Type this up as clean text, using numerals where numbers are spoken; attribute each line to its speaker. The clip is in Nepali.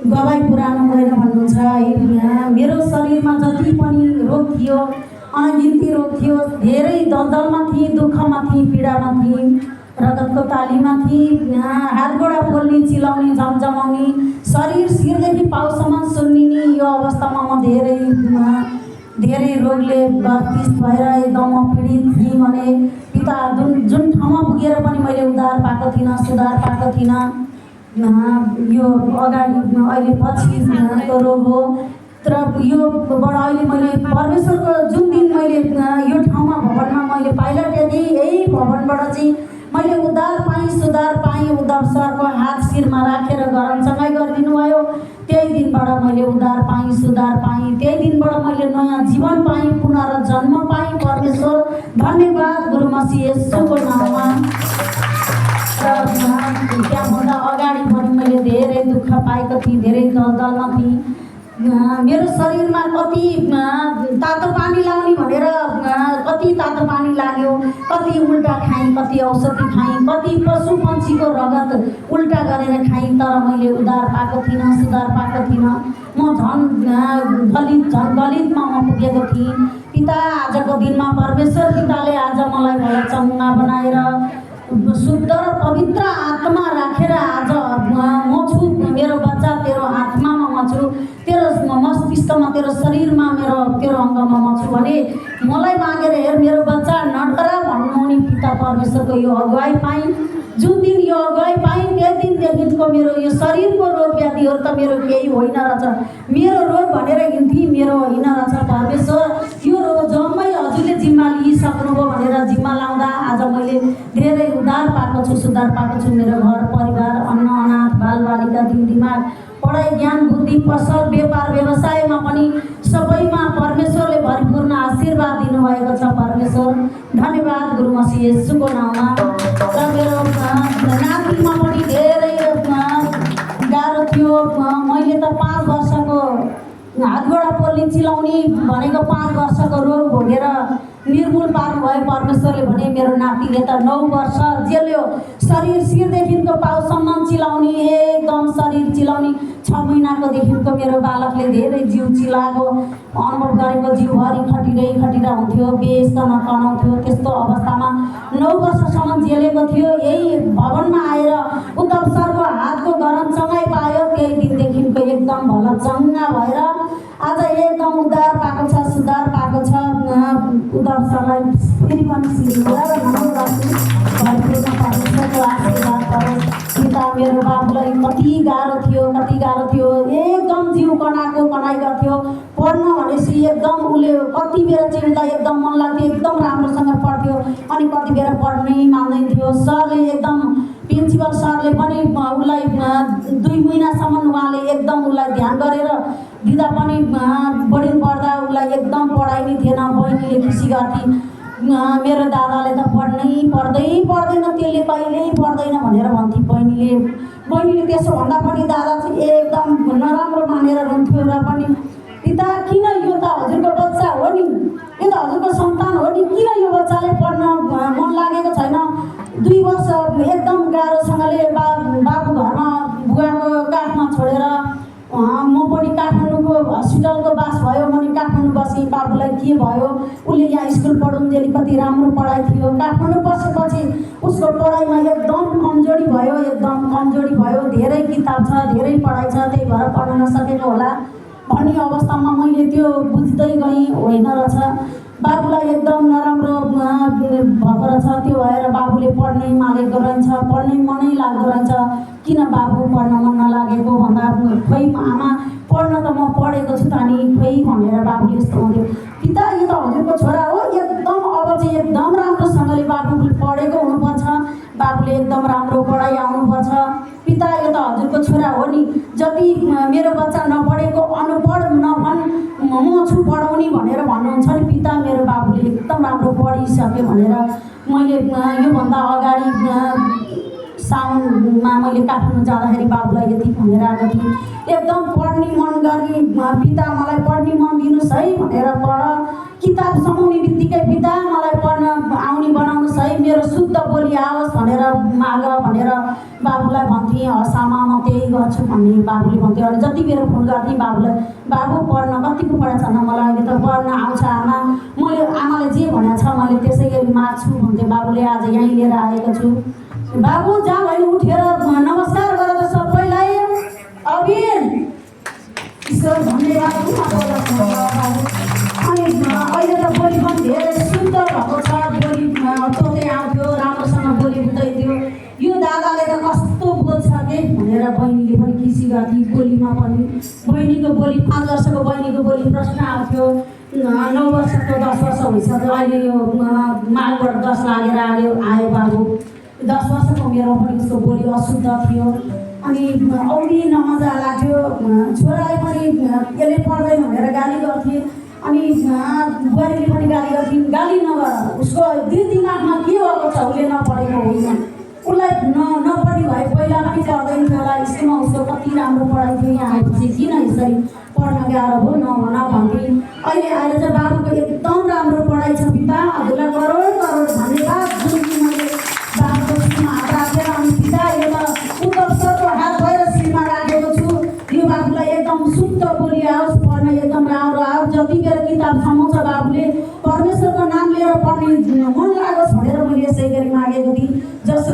Speaker 1: गवाई पुरानो गएर भन्नुहुन्छ है। मेरो शरीरमा जति पनि रोग थियो, अनगिन्ती रोग थियो, धेरै दलदलमा थिएँ, दुःखमा थिएँ, पीडामा थिएँ, रगतको तालीमा थिएँ, हात गोडा पोल्ने, चिलाउने, झमझमाउने, शरीर शिरदेखि पाउसम्म सुन्निने यो अवस्थामा म धेरै रोगले ग्रसित भएर एकदम पीडित थिएँ भने पिता जुन ठाउँमा पुगेर पनि मैले उद्धार पाएको थिइनँ, सुधार पाएको थिइनँ। यो अगाडि अहिले पछि रोग हो, तर योबाट अहिले मैले परमेश्वरको जुन दिन मैले यो ठाउँमा भवनमा मैले पाइला टेकेँ, यही भवनबाट चाहिँ मैले उद्धार पाएँ, सुधार पाएँ। उद्धार सरको हात शिरमा राखेर गरमसँगै गरिदिनु भयो। त्यही दिनबाट मैले उद्धार पाएँ, सुधार पाएँ। त्यही दिनबाट मैले नयाँ जीवन पाएँ, पुनर्जन्म पाएँ। परमेश्वर धन्यवाद गुरु मसीह येशूको नाममा। र त्यहाँभन्दा अगाडि पनि मैले धेरै दुःख पाएको थिएँ, धेरै दलदलमा थिएँ। मेरो शरीरमा कति तातो पानी लाउने भनेर कति तातो पानी लाग्यो, कति उल्टा खाएँ, कति औषधि खाएँ, कति पशु पक्षीको रगत उल्टा गरेर खाएँ, तर मैले उद्धार पाएको थिइनँ, सुधार पाएको थिइनँ। म झन् गलितमा म पुगेको थिएँ। पिता आजको दिनमा परमेश्वर पिताले आज मलाई भला चङ्गा बनाएर शुद्ध र पवित्र आत्मा राखेर आज म छु, मेरो बच्चा तेरो आत्मामा म छु, तेरो मस्तिष्कमा, तेरो शरीरमा, तेरो अङ्गमा म छु भने मलाई मागेर हेर मेरो बच्चा नडरा भन्नु नि पिता परमेश्वरको यो अगुवाई पाएँ। जुन दिन यो अगुवाई पाएँ त्यही दिनदेखिको मेरो यो शरीरको रोग व्याधिहरू त मेरो केही होइन रहेछ, मेरो रोग भनेर हिँड्थेँ, मेरो होइन रहेछ। परमेश्वर यो रोग जम्मै हजुरले जिम्मा लिइसक्नुभयो भनेर जिम्मा लाउँदा आज मैले धेरै उद्धार पाएको छु, सुधार पाएको छु। मेरो घर परिवार, अन्न अनाथ, बालबालिका, दिन दिमाग, पढाइ, ज्ञान, बुद्धि, पसल, व्यापार, व्यवसायमा पनि सबैमा परमेश्वरले भरिपूर्ण आशीर्वाद दिनुभएको छ। परमेश्वर धन्यवाद गुरु मसीह येशूको नाममा। र मेरो नातिमा पनि धेरै गाह्रो थियो। मैले त 5 वर्षको हातगोडा पोल्ने, चिलाउने भनेको 5 वर्षको रोग भोगेर निर्मूल पार्नुभयो परमेश्वरले भने मेरो नातिले त 9 वर्ष जेल्यो। शरीर शिरदेखिको पाउसम्म चिलाउने, एकदम शरीर चिलाउने। 6 महिनाकोदेखिको मेरो बालकले धेरै जिउ चिलाएको अनुभव गरेको, जिउभरि खटिरा हुन्थ्यो, बेचन कनाउँथ्यो। त्यस्तो अवस्थामा 9 वर्षसम्म झेलेको थियो। यही भवनमा आएर उद्धव सरको हातको गरमसँगै पायो। त्यही दिनदेखिको एकदम भला चङ्गा भएर आज एकदम उद्धार पाएको छ, सुधार पाएको छ। उद्धव सरलाई फेरि पनि परमेश्वरको आशीर्वाद परोस्। पिता मेरो बाबुलाई कति गाह्रो थियो, एकदम जिउ कनाइ गर्थ्यो। पढ्न भनेपछि एकदम उसले कति बेर चाहिँ उसलाई एकदम मन लाग्थ्यो, एकदम राम्रोसँग पढ्थ्यो, अनि कति बेर पढ्नै मान्दैन थियो। सरले एकदम प्रिन्सिपल सरले पनि उसलाई 2 महिनासम्म उहाँले एकदम उसलाई ध्यान गरेर दिँदा पनि बोर्डिङ पढ्दा उसलाई एकदम पढाइ नै थिएन। बहिनीले खुसी गर्थी, मेरो दादाले त पढ्दैन, त्यसले कहिल्यै पढ्दैन भनेर भन्थे बहिनीले त्यसो भन्दा पनि दादा चाहिँ एकदम नराम्रो मानेर हुन्थ्यो। र पनि पिता किन, यो त हजुरको बच्चा हो नि, यो त हजुरको सन्तान हो नि, किन यो बच्चाले पढ्न मन लागेको छैन। 2 वर्ष एकदम गाह्रोसँगले बाबु घरमा बुवाको काखमा छोडेर म पनि काठमाडौँको हस्पिटलको बास भयो। मैले काठमाडौँ बसेँ। बाबुलाई के भयो, उसले यहाँ स्कुल पढाउन्जेली कति राम्रो पढाइ थियो। काठमाडौँ बसेपछि उसको पढाइमा एकदम कमजोरी भयो। धेरै किताब छ, धेरै पढाइ छ, त्यही भएर पढ्न नसकेको होला भन्ने अवस्थामा मैले त्यो बुझ्दै गएँ, होइन रहेछ। बाबुलाई एकदम नराम्रो भएको रहेछ। त्यो भएर बाबुले पढ्नै मागेको रहेछ, पढ्नै मनै लाग्दो रहेछ। किन बाबु पढ्न मन नलागेको भन्दा खोइ आमा पढ्न त म पढेको छु त नि, खोइ भनेर बाबुले यस्तो हुन्थ्यो। पिता यो त हजुरको छोरा हो, एकदम अब चाहिँ एकदम राम्रोसँगले बाबुले पढेको हुनुपर्छ, बाबुले एकदम राम्रो पढाइ आउनुपर्छ। पिता यो त हजुरको छोरा हो नि, जति मेरो बच्चा नपढेको अनपढ नभन् म छु पढाउने भनेर भन्नुहुन्छ नि पिता। मेरो बाबुले एकदम राम्रो पढिसक्यो भनेर मैले योभन्दा अगाडि साउनमा मैले काठमाडौँ जाँदाखेरि बाबुलाई यति भनेर आएको थिएँ, एकदम पढ्ने मन गर्ने, पिता मलाई पढ्ने मन दिनुहोस् है भनेर पढ। किताब समाउने बित्तिकै पिता मलाई पढ्न आउने बनाउनुहोस् आओस् है, मेरो शुद्ध बोली आओस् भनेर माग भनेर बाबुलाई भन्थेँ। हर्षमा म त्यही गर्छु भन्ने बाबुले भन्थ्यो। अनि जति बेर फोन गर्थेँ बाबुलाई, बाबु पढ्न कतिको पढाएको छैन, मलाई अहिले त पढ्न आउँछ आमा, मैले आमाले जे भनेको छ मैले त्यसै गरी माग्छु भन्थे। बाबुले आज यहीँ लिएर आएको छु। बाबु जहाँ भने उठेर नमस्कार गर त सबैलाई। अबिन ईश्वर धन्यवाद। अनि अहिले त बोली पनि धेरै शुद्ध भएको छ, बोली चोटै आउँथ्यो, राम्रोसँग बोली हुँदै थियो। यो दादाले त कस्तो बोल्छ के भनेर बहिनीले पनि खुसी गर्थी। बोलीमा पनि बहिनीको बोली 5 वर्षको बहिनीको बोली प्रश्न आउँथ्यो। 9 वर्षको 10 वर्ष भइसक्यो, अहिले यो मालबाट 10 लागेर आयो बाबु। 10 वर्षको उमेरमा पनि उसको बोली अशुद्ध थियो। अनि औधी नमजा लाग्थ्यो। छोराले पनि यसले पढ्दैन भनेर गाली गर्थे। अनि बुहारीले पनि गाली गर्थिन्। गाली नगर, उसको दिमागमा के भएको छ, उसले नपढेको होइन। उसलाई नपढी भए पहिला पनि पढ्दैन थियो होला, स्कुलमा उसको कति राम्रो पढाइ थियो, यहाँ आएपछि किन यसरी पढ्न गाह्रो हो नभन भन्थे। अहिले आएर चाहिँ बाबुको एकदम राम्रो पढाइ छ पिता, हजुरलाई करोड करोड धन्यवाद। जुन मैले बाबुको स्कुलमा हात राखेर, अनि पिता यो त उत्तम सरको हात भएर श्रीमा राखेको छु। यो बाबुलाई एकदम शुद्ध बोली आओस्, पढ्न एकदम राम्रो आओस्। जति बेर किताब समाउँछ बाबुले परमेश्वरको नाम लिएर पढ्ने मन लागोस् भनेर मैले यसै गरी मागेको थिएँ। जसो